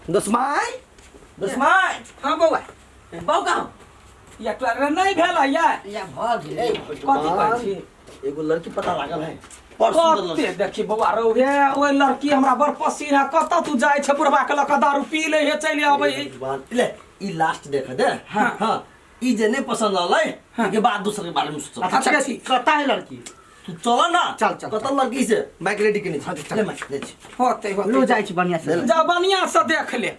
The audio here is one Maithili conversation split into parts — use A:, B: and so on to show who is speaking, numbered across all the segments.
A: दोसमाय दोसमाय।
B: हाँ बौआ।
A: बौ कहाँ
B: या तोरा नहीं भेल है या?
C: या भऽ गेलै।
B: कथी कहै छी?
A: एगो लड़की पता लागल है, बड़ सुंदर लड़की।
B: कते देखी बौआ रौ हे, ओहि लड़की हमरा बड़ पसीन है। कतऽ तू जाइ छै बुढ़बा के लऽ कऽ दारू पी ले हे, चलि अबै है।
A: भगवान, ले ई लास्ट देख दे।
B: हाँ।
A: हाँ, ई जे नहीं पसंद आलै के बाद दूसरे के बारे में सोचब।
B: अच्छा ठीक।
C: कता है लड़की?
A: तू चल ना।
C: चल, चल,
A: कत लड़की से बाइक रेडी केने छी?
C: चल।
A: ले माइक ले छी।
B: होते होते।
C: लो जाइ छी बढ़िया से।
B: जा बढ़िया से देख ले।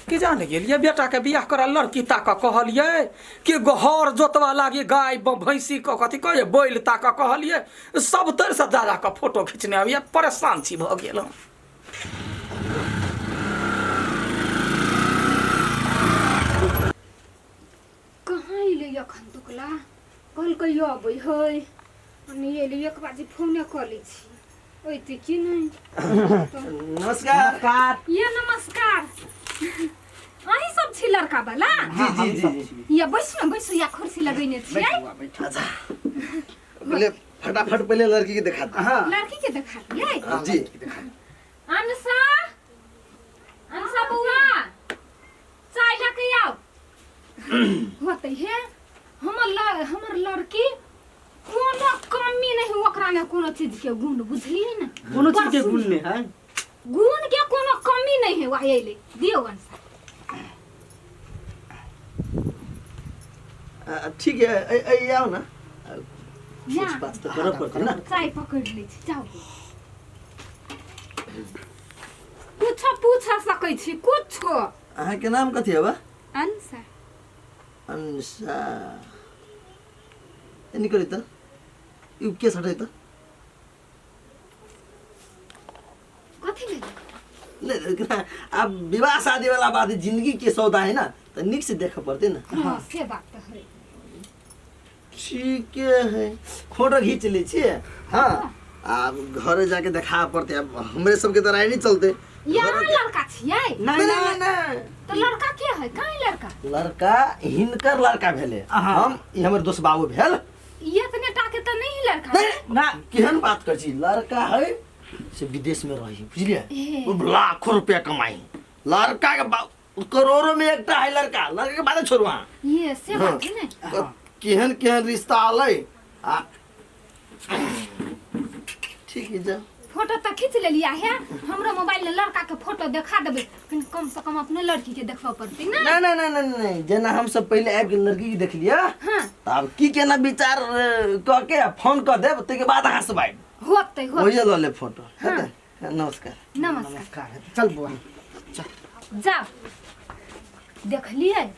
B: की जाने गेलियै बेटा के बियाह करा लड़की ताक कहलियै कि हर जोतवा लागी गाय भैंसी क कथी कहै बैल ताक कहलियै, सब तर से जा जा कऽ फोटो खींचने आबियै। परेशान छी भऽ गेल हम।
D: कहाँ अयलै अखन तकला? कहलकै अबै है, नहि अयलै। एक बाजी फोने कऽ लै छी, अयतै कि नहि।
A: नमस्कार।
C: नमस्कार।
D: ये नमस्कार। अहीं सब छी लड़का वाला?
A: जी जी जी जी।
D: या बैसू ने, बैसू। या कुर्सी लगेने छियै।
A: अच्छा, पहले फटाफट पहले लड़की के दिखा दे।
C: हाँ।
D: लड़की के देखा दियै।
A: जी।
D: अनसा, अनसा बौआ, चाय लऽ के आउ। होते हे हमर हमर लड़की कोनो कमी नहीं ओकरा में, कोनो चीज के गुण, बुझलिए ने?
C: कोनो चीज के गुण नहीं है।
D: गुण के कोनो कमी नहीं है। वही अइले, दियौ अनसा।
A: ठीक है, ए ए आओ ना।
D: या।
A: कुछ बात तो करऽ पड़तै ना।
D: चाय पकड़ लै छी, जाउ। कुछो पूछ सकै छी, कुछो।
A: अहाँके नाम कथी है बा?
D: अंशा।
A: अंशा। एनी करी त you के हटै त।
D: कथी भेल?
A: नहीं, अब विवाह शादी वाला बात है, जिंदगी के सौदा है ना, तो निक से देखे पड़ते ना।
D: हाँ, से बात तो है।
A: ठीक है, फोटो खींच ली छियै। हाँ, आब घरे जाके देखा पड़ते। अब हमरे सबके तो राय नहीं चलते।
D: यहाँ लड़का छियै?
C: नहीं।
A: नहीं।
C: नहीं।
A: नहीं।
D: तो लड़का के है? कहीं लड़का?
A: लड़का हिनकर लड़का भेले। हम ई हमर दोस्त बाबू भेल।
D: ये इतने टाके तो नहीं लड़का।
A: नहीं।
C: ना।
A: केहन बात कर छी? लड़का है से विदेश में रही, बुझलिए?
D: ए।
A: वो लाखों रुपया कमाई लड़का के। करोड़ों में एकटा है लड़का। लड़का के बात छोड़ू अहाँ।
D: ये से बात है ने।
A: केहन केहन रिश्ता आलै आ ठीक है, जा।
D: फोटो तो खींच लेलिया है। हमरा मोबाइल में लड़का के फोटो देखा देबै, कनि कम से कम अपने लड़की के देखबऽ पड़तै ना।
A: ना ना ना ना नहीं, जेना हम सब पहले आबि के लड़की के देख लिया।
D: हाँ।
A: तऽ आब की केना विचार कऽ के फोन कऽ देब, ताहिके बाद अहाँ सब आबि
D: होतै, होतै।
A: ओहिए लऽ लेब फोटो। हेतै? नमस्कार।
D: नमस्कार।
C: नमस्कार। चल बुआ, चल।
D: जाओ। देखलियै,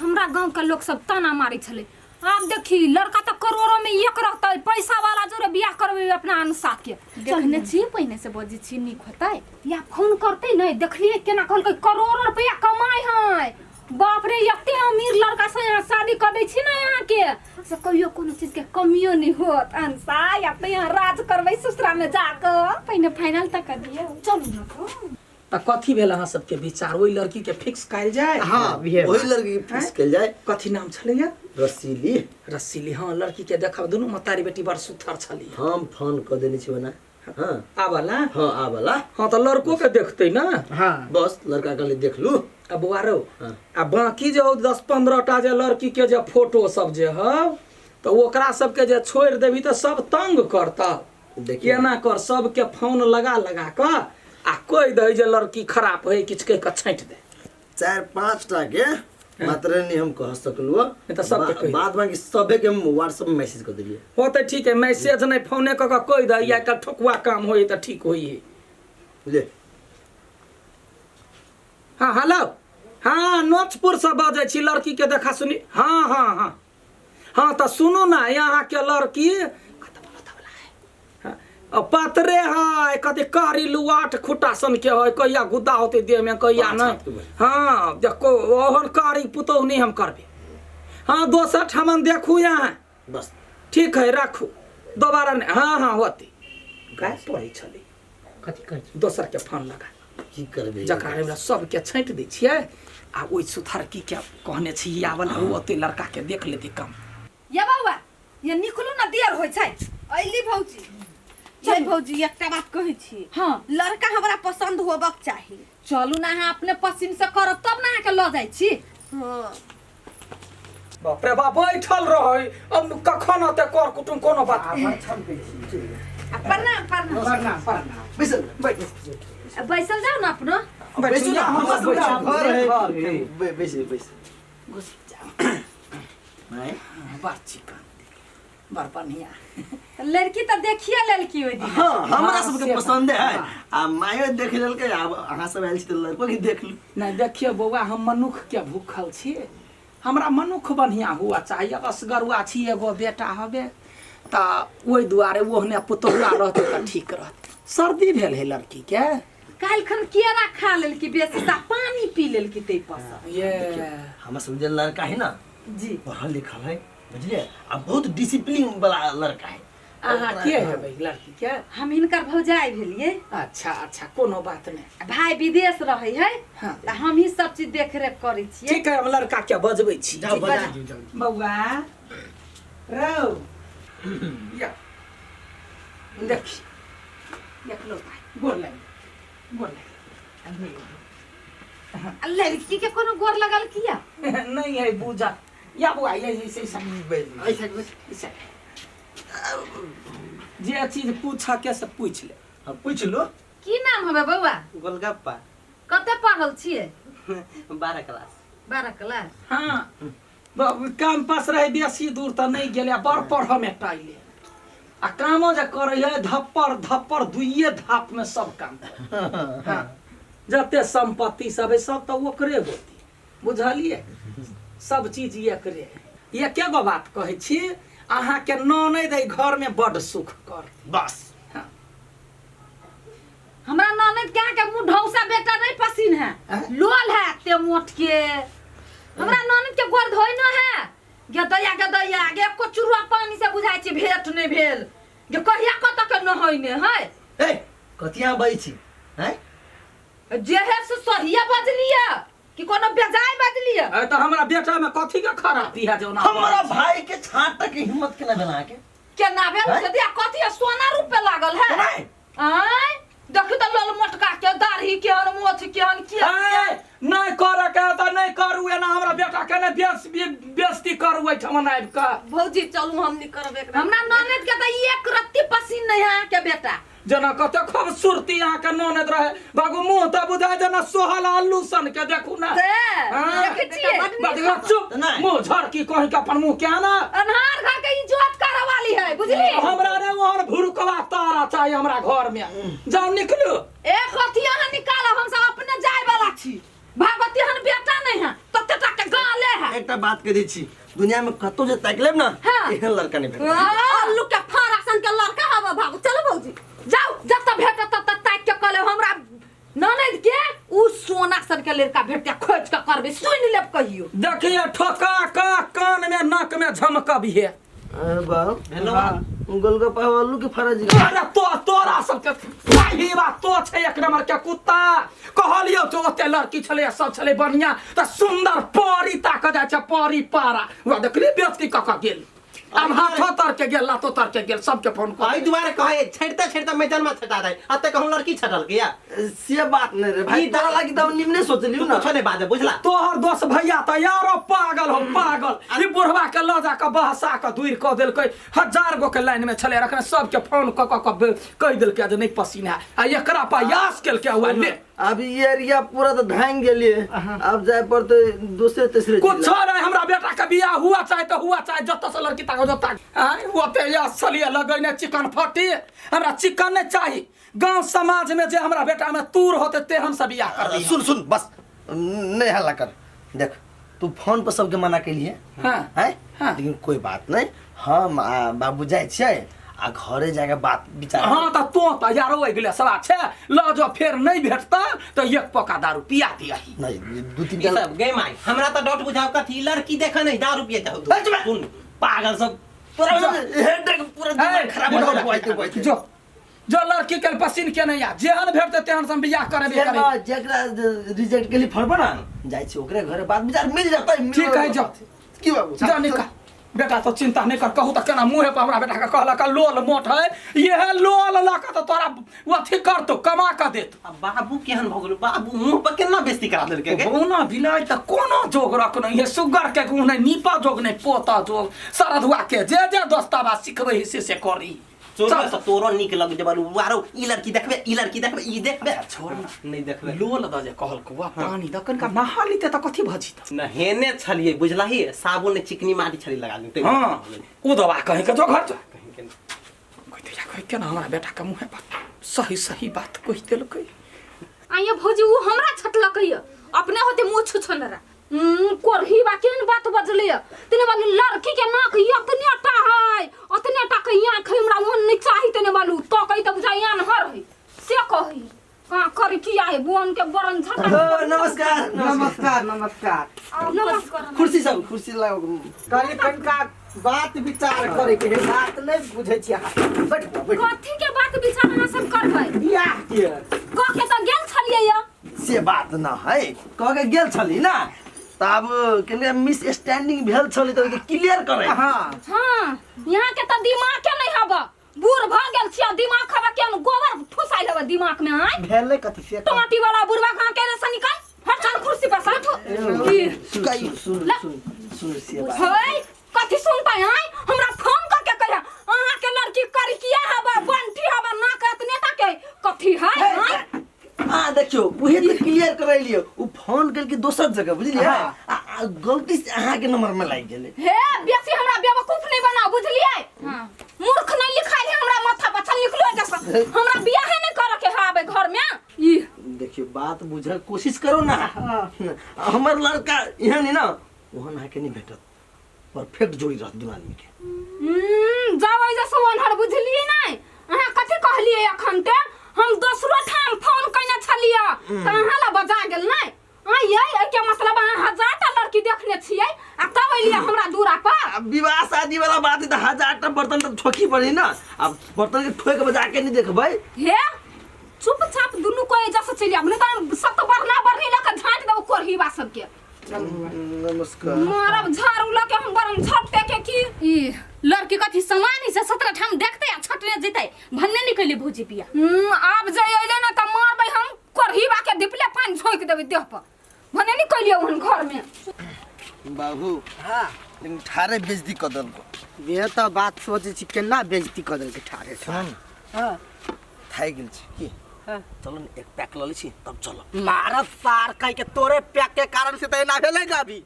D: हमरा गांव के लोग सब ताना मारै छलै। आब देखी, लड़का तऽ करोड़ों में एक रहतै, पैसा वाला जोरे बियाह करबै अपना अनुसार के।
E: देखने छी, पहिने से बजै छी, नीक होतै?
D: या फोन करतै नहि। देखलियै केना कहलकै, करोड़ों रुपया कमाइ है। बाप रे, एते अमीर लड़का से यहाँ शादी कर दै छी ने अहाँके से कहियो कोनो चीज के कमियो नहि होत। अंसा या तऽ यहाँ राज करबै ससुरा में जाकऽ।
E: पहिने फाइनल तऽ कर दियौ।
D: चलू ने तऽ।
B: तऽ कथी भेल अहाँ सबके विचार? ओहि लड़की के फिक्स कयल जाय?
A: हाँ,
C: बिहे।
A: वही लड़की के फिक्स कयल जाय।
B: कथी नाम छलैया?
A: रसीली।
B: रसीली, हाँ। लड़की के देखब, दुनू महतारी बेटी बड़ सुथर छली।
A: हम फोन कऽ देने छी ओना। हाँ।
B: आबला?
A: हाँ, आबला।
B: हाँ, तऽ लड़को के देखते ना।
C: हाँ।
A: बस लड़का कहले देख लू।
B: आ बौआ रौ।
A: हाँ।
B: आ बाकी जे हौ 10-15 टा जे लड़की के जे फोटो सब जे हौ, तऽ ओकरा सबके जे छोड़ि देबही तऽ सब तंग करतौ।
A: देखिए।
B: केना कर, सबके फोन लगा लगा कऽ आ कहि दही जे लड़की खराब है, किछु कहि कऽ छाँटि दे।
A: 4-5 टा के मात्र नहीं हम कह सकलू।
B: नहीं तऽ सबके कहि दे।
A: बाद बाकी सबे के हम व्हाट्सएप में मैसेज कर दिलिए।
B: हो तऽ ठीक है, मैसेज नहीं फोने कऽ कऽ कहि दही। आइ काल्हि ठोकुआ काम होइ तऽ ठीक होइ है।
A: बुझलिए?
B: हाँ, हेलो, हाँ, नोचपुर से बजै छी, लड़की के देखा सुनी। हाँ हाँ हाँ हाँ, तऽ सुनू ने, यहाँ के लड़की हाँ, पतरे है, कथी कारी लुआट खुट्टा सन के है, कहिया गुद्दा होते देह में, कहिया
A: पाँच
B: नहीं।
A: हाथ के बा।
B: हाँ, देखो, ओहन कारी पुतोहु नहीं हम करबे। हाँ, दोसर ठमन देखू यहाँ।
A: बस।
B: ठीक है, राखू, दोबारा नहीं। हाँ हाँ, होती गाय पढ़ै छलै।
C: कथी कहै छी?
B: दोसर के फोन लगा।
A: की करबे?
B: जकरा हमरा सबके छाँटि दै छियै आ ओहि सुथरकी के कहने छी आवल, ओ ओते लड़का के देख लेतै कम।
F: ये बौआ, ये निकलू ना, देर होइ छै। अइली भौजी। चल भौजी, एकटा बात कहै छी।
D: हाँ।
F: लड़का हमरा पसंद होबक चाही।
D: चलू ना, अहाँ अपने पसिन से करब तब ना अहाँके लऽ जाइ छी।
F: हाँ।
B: बाप रे बाप, बैठल रहै, अब कखन अतै कर कुटुम, कोनो बात।
D: आ प्रणाम प्रणाम।
C: प्रणाम प्रणाम।
A: बैसल।
D: बैसल जाउ ने अपनो।
A: बैसू ना,
B: हम
A: हमर
B: सब
A: सबके
B: बैठल।
A: घर है।
B: घर है।
A: बैसू बैसू। माय
B: बड़ चिकन, बड़ बढ़िया।
D: लड़की तऽ देखिए लेलकी ओहि दिन।
A: हाँ, हमरा
B: हाँ,
A: सबके
B: से
A: पसंद है।
B: हाँ।
A: आ मायो देख लेलकै, आब अहाँ सब आयल छी तऽ लड़को के देख लू।
B: नहीं देखियो बौआ, हम मनुख के भूखल छी, हमरा मनुख बढ़िया हुआ चाहिए। असगरुआ छी, एगो बेटा हबे तऽ ओहि दुआरे ओहने पुतहुआ रहतै तऽ ठीक रहतै। सर्दी भेल है लड़की के।
D: काल्हि खन केरा खा लेलकी बेसी सा, पानी पी लेलकी ताहि पर से।
B: ये
A: हमरा सब जे लड़का है ना
D: जी
A: पढ़ल लिखल है, बुझलिए, आ बहुत डिसिप्लिन वाला लड़का है।
B: अहाँ के हेबै लड़की के?
D: हम हिनकर भौजाई भेलिए।
B: अच्छा अच्छा, कोनो बात नहीं।
D: भाई विदेश रहे है।
B: हाँ।
D: तऽ हम ही सब चीज देख रेख करै छियै।
B: ठीक है, हम लड़का के बजबै छी।
C: जाओ बजा दियौ जल्दी।
B: बौआ रौ, या देखी, देख लो भाई, गोर लागि, गोर लागि।
D: आ लड़की के कोनो गोर लगल किया?
B: नहीं है बूझा या बुआ, ये ऐसे ऐसे
C: ऐसा
B: ऐसे जे चीज पूछा के से पूछ ले।
A: हाँ, पूछ लो।
D: की नाम हवे बौआ?
G: गोलगप्पा।
D: कते पढ़ल छियै?
G: 12 क्लास।
D: 12 क्लास।
B: हाँ, कैंपस रहे, बेसी दूर तऽ नहीं गेलै, बड़ पढ़ऽ में टाइले आ कामो जे करै है धप्पर धप्पर दुइये धाप में सब काम करै। हाँ, जते संपत्ति सब है सब तऽ ओकरे होती, बुझलिए, सब चीज एकरे है। एके गो बात कहै छी, अहाँके ननैद एहि घर में बड सुख कर।
A: बस।
B: हाँ।
D: हमरा ननैद के अहाँके मुँह ढौसा बेटा नहीं पसीन है, लोल है ते मोट के। हमरा ननैद के गोर धोइ न है, गे दैया गे दैया गे, एको चुरुआ पानी से बुझाइ छी भेट नहीं भेल गे, कहिया कत के नहैने है।
A: ए कतिया बजै छी हैं?
D: जे है से सहिया बजलिए कि कोनो बेजाय बजलिए?
B: अरे तऽ हमरा बेटा में कथी के खराबी है जो ना
A: हमरा भाई के छाट के हिम्मत केना भेल अहाँके?
D: केना भेल?
A: हैं?
D: दिया कथी है, सोना रूपे लागल है।
A: नहीं।
D: आँय देखू तऽ लोल मोटका के दाढ़ी केहन, मोछ केहन, के
B: ए, नहीं करे के तऽ नहीं करू, एना हमरा बेटा के नहीं बेइज्जती करू एहिठाम आबि कऽ।
F: भौजी चलू, हम नहीं करब एकरा।
D: हमरा ननैद के तऽ एक रत्ती पसीन नहीं है अहाँके बेटा।
B: जेना कते खूबसूरती अहाँके ननैद रहे बाबू, मुँह तऽ बुझाय जेना सोहल आलू सन के, देखू ना।
D: से
B: हाँ।
D: देखै छियै?
B: बदगा चुप,
A: नहि।
B: मुँह झड़की कहीं के अपन मुँह के आना।
D: अन्हार घर के इज्जत करे वाली है, बुझली?
B: हमरा रे ओहन भुरुकवा तारा चाहिए हमरा घर में, जाओ निकलू।
D: एक अथी अहाँ निकालब, हम सब अपने जाय वाला छी। भगवती हन बेटा नहीं है तते टा के गाले है।
A: एकटा बात कह दै छी, दुनिया में कतौ जे ताकि लेब ना,
D: हाँ।
A: एहन लड़का नहीं भेटत।
F: आलू के फारा सन के लड़का हवा। भागो, चलो भौजी।
D: जाओ, जब तक भेटत तब तक ताकि के कहले हमरा ननैद के उ सोना सन के लड़का भेटते खोज के करबे, सुनि लेब कहियो।
B: देखिए ठोका का कान में नाक में झमकब है।
A: अरे बाप,
G: हेलो।
A: गोलगप्पा आलू के फरा जी।
B: अरे तो तोरा सबके पहिली बात तो छै एक नंबर के कुत्ता। कहलियौ तो ओते लड़की छलै सब छलै बढ़िया तऽ सुंदर परी ताक जाइ छै परी पारा, वह देखली बेइज्जती कऽ कऽ गेल। आब हाथो तर के गेल, लातो तर के गेल, सबके फोन कर।
G: एहि दुआरे कहे छेड़ते छेड़ते मैदान में छटा दे, अते कहूं लड़की छटल के या
A: से बात नहीं रे भाई,
G: ई
A: तोरा लागी तऽ हम निमने सोचलियौ
G: तू
A: ना।
G: कुछो नहीं बाजे, बुझला?
B: तोहर दोस्त भैया तऽ यारो पागल हो पागल, ई बुढ़वा के लऽ जा कऽ बहसा कऽ दूर कऽ देलकै। 1000 गो के लाइन में छलै रखने, सबके फोन कऽ कऽ कऽ कहि देलकै जे नहि पसीन है, आ एकरा प्रयास केलकै हुआ ले।
A: अब ये एरिया पूरा तो धांग गेलिए, अब जाए पड़ते दूसरे तीसरे
B: कुछ
A: जिला।
B: नहीं, हमरा बेटा के बियाह हुआ चाहे तो हुआ, चाहे जतऽ से लड़की ताको जतऽ आँय, ओते या सलिए लगैने चिकन फटी, हमरा चिकन नहीं चाही। गांव समाज में जे हमरा बेटा में तूर होते ते हम सब बियाह कर दिए।
A: सुन सुन, बस नहीं हल्ला कर। देख तू फोन पर सबके मना के लिए
B: हाँ।
A: हैं?
B: हाँ।
A: लेकिन कोई बात नहीं, हम बाबू जाए छियै आ घरे जाके बात विचार।
B: हाँ तऽ तो तऽ यारो ओहि गेलै सवा छै लऽ जो, फेर नहीं भेटता तऽ एक पका दारू पिया दियही।
A: नहीं दू तीन
G: ई सब गे माई, हमरा तऽ डॉट बुझाव कथी लड़की देख नहीं दारू पिए जाऊ।
A: ए, चुप।
G: सुन पागल सब
A: पूरा हेडेक पूरा दिमाग खराब हो गया।
B: जो जो लड़की के पसीन के नहीं आ, जेहन भेटते तेहन से हम बियाह करेबे करेबे।
A: जेकरा जेकरा रिजेक्ट के लिए फड़बो ना जाय छी ओकरे घरे बात विचार मिल जाता है।
B: ठीक है, जाओ।
A: की बाबू
B: जा निकाल। बेटा तो चिंता नहीं कर, कहू त केना मुँहे पर हमरा बेटा के कहलक लोल मोट है, ये लोल लऽ कऽ तऽ तोरा अथी करतो कमा कऽ देत।
G: आ बाबू केहन भऽ गेलो बाबू, मुंह पर केना बेइज्जती करा देलकै गे?
B: बौना बिलाइ तऽ कोनो जोगरक नहीं है, सुगर के गुण नहीं, नीपा जोग नहीं, पोता जोग, सरधुआ के जे जे दोस्ताबा सिखबै है से करी।
G: चोर से तोरो नीक लग जेबल आरो ई लड़की देखबे, ई लड़की देखबे, ई देखबे।
B: छोड़ ना,
G: नहीं देखबे।
B: लोल द जे कहलको वा पानी द कनिका नहा लीते तऽ कथी भजित।
G: नहेने छलियै बुझलही, साबुन चिकनी माटी छली लगा देते।
B: हाँ उ दवा कहीं के जो घर जो कहते या कह केना हमरा बेटा के मुँहे पर सही सही बात कहि देलकै।
D: आइए भौजी उ हमरा छटलकै अपने होते मुँह छुछनरा कोरही बा केहन बात बजले तेने वाली लड़की के नाक अतने टा है, अतने टा के आँख हमरा ओहन नहीं चाही तेने वालू तो कही त बुझाइ आनहर है से कही का करी की आए बोन के बरन झटा।
A: नमस्कार
C: नमस्कार नमस्कार
D: नमस्कार।
A: कुर्सी सब कुर्सी लगाओ।
C: कहली कनिका बात विचार करे के है, बात नहीं बुझै छी अहाँ। बैठ बैठ।
D: कथी के बात विचार अहाँ सब करबै?
C: बियाह के
D: कह के त गेल छलियै या
A: से बात न है, कह के गेल छली ना तब कने मिस स्टैंडिंग भेल छली त क्लियर करे।
C: हां
D: हां यहाँ के त दिमाग के नहीं हब, बूढ़ भ गेल छी दिमाग हब के गोबर ठुसाइल हब दिमाग में। आय
C: भेलै कथी से
D: टमाटी वाला बुढ़वा कहां के से निकल हट चल कुर्सी पर से उठो।
A: सुन सुन सुन से बात
D: है कथी सुनतै? आय हमरा फोन करके कहिया अहाँ के लड़की करी किया हब बंटी हब नाक एतने टा के कथी है? आय
A: आ देखियो उहे त क्लियर करैलियो, उ फोन करके दोसर जगह बुझलियै आ गलती से अहाँ के नंबर में लागि गेलै।
D: हे बेसी हमरा बेवकूफ नहीं बनाओ बुझलियै? हां मूर्ख नहीं लिखाइल है हमरा माथा पर, चल निकलो एजा से, हमरा बियाह नहीं करे के है आबे घर में। ई
A: देखियो बात बुझे कोशिश करो ना, हमर लड़का एहन है ना ओहन अहाँ के नहीं भेटत, परफेक्ट जोड़ी रहत दुनू आदमी के।
D: जाओ एजा से ओनहर बुझलियै नहीं? अहाँ कथी कहलियै अखन ते? हम दोसरो ठाम फोन कयने छलियै त अहाँ ला बजा गेल नहीं? आइयै एहिके मतलब अहाँ हजारटा लड़की देखने छियै आ तब एलियै हमरा दूरा पर।
A: अब विवाह शादी वाला बात है त हजारटा बर्तन त ठोकी पड़ी ना, अब बर्तन के ठोक बजा के नहीं देखबै।
D: हे चुपचाप दुनू को एजा से चलि आबू, नहीं त सत बरना बरनी लऽ के झाँटि देबौ कोरहीबा सबके।
A: नमस्कार।
D: मारब झाड़ू लऽ के हम बरन झपटे के की
E: ई लड़की कथी समान है से 17 ठाम देखते आ छटने जेतै भन्ने निकले भौजी बिया।
D: आब जे अइले ना त मारबै हम कोरहीबा के दिपले पानि झोंकि देबै देह पर, भने नहीं कैलियै ओहन घर में।
A: बाबू
C: हां
A: लेकिन ठारे बेइज्जती क देलको।
C: ये त बात सोचै छी केना बेइज्जती क देलकै ठारे।
A: सुन
C: हां
A: थाकि गेल छी की?
C: हां
A: चलो न एक पैक ल लै छी तब चलो।
C: मारब सार कह के तोरे पैक के कारण से त एना भेलै ना। अभी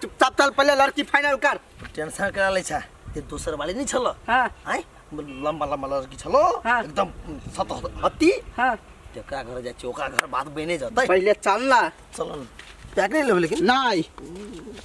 C: चुपचाप चल पहले लड़की फाइनल कर।
A: टेंशन करा लै छा, ते दोसर वाली नहीं छलो।
C: हां
A: आय लंबा लंबा लड़की छलो एकदम सतहत्ती।
C: हां
A: तेकरा घर जाइ छी ओकरा घर बात बने जतै।
C: पहले चल ना।
A: चलो न पैक नहीं लेबै लेकिन
C: नहीं।